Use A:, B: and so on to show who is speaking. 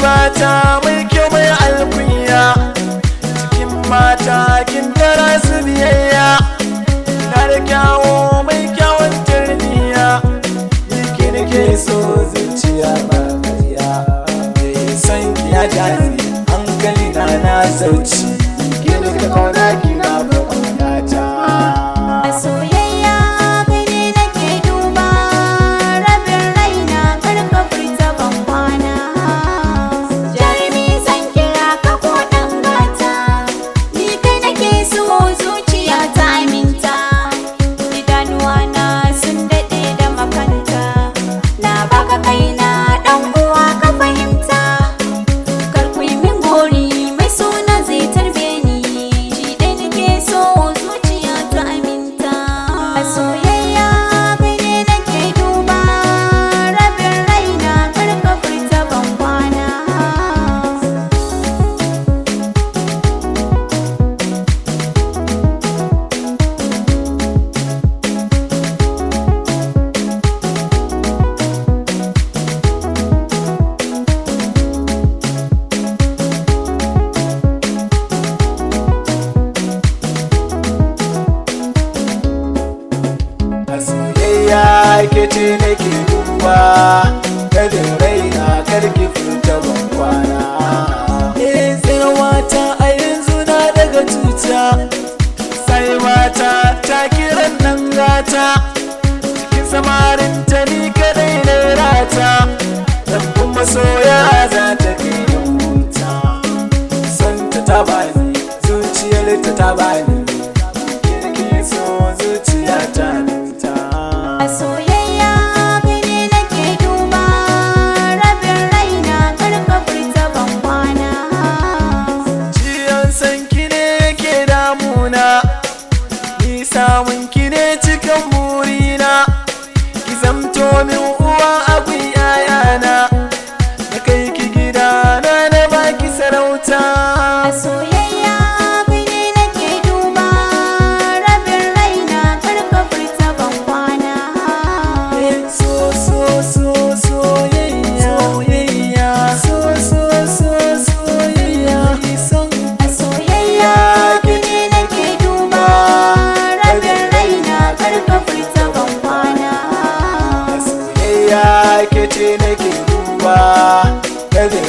A: Saiba ta mai kyau mai alkunya, cikin mata kin tara su biyayya. Na da kyawo mai kyawun tarbiya, ni ke nake so zuciya ba ƙarya. Me san ki ya jani hankali na na zauci, ke nika kauna kina ba kaunata.
B: A soyayya kai ne nake duba, rabin raina kar ka furta ban kwana. Jarumi zan kira ka ko ɗan gata, ni kai nake so zuciya ta aminta. Idanuwa na sun daɗe da makanta, na baka kaina ɗan uwa ka fahimta. Kar ku yi min gori mai suna zai tarbe ni, shi dai nake so zuciya ta aminta. A soyayya kai ne nake duba, rabin raina kar ka furta ban kwana.
A: A soyayya ke ce nake duba, kadin raina karki furta ban kwana. Eh tsirwata a yanzu na daga cuta, sai mata ta kiran nan gata, cikin samarin ta ni kadai na rata, dan kuma soya za ta kai ni wuta. Son ta ta bani, zuciyar ta ta bani, ke so zuciya ta ninta.
B: A soyayya kai ne nake duba, rabin raina kar ka furta ban kwana.
A: Ciyon san ki ne ke damuna, ni samun ki ne cikin burina, ki zamto min uwa abin yayana, na kai ki gida na na baki sarauta.
B: A soyayya kai ne nake duba, rabin raina kar ka furta ban kwana.
A: So so so soyayya soyayya, so so so soyayya son.
B: A soyayya kai ne nake duba, rabin raina kar ka furta ban kwana.
A: Soyayya ke ce nake duba, kadin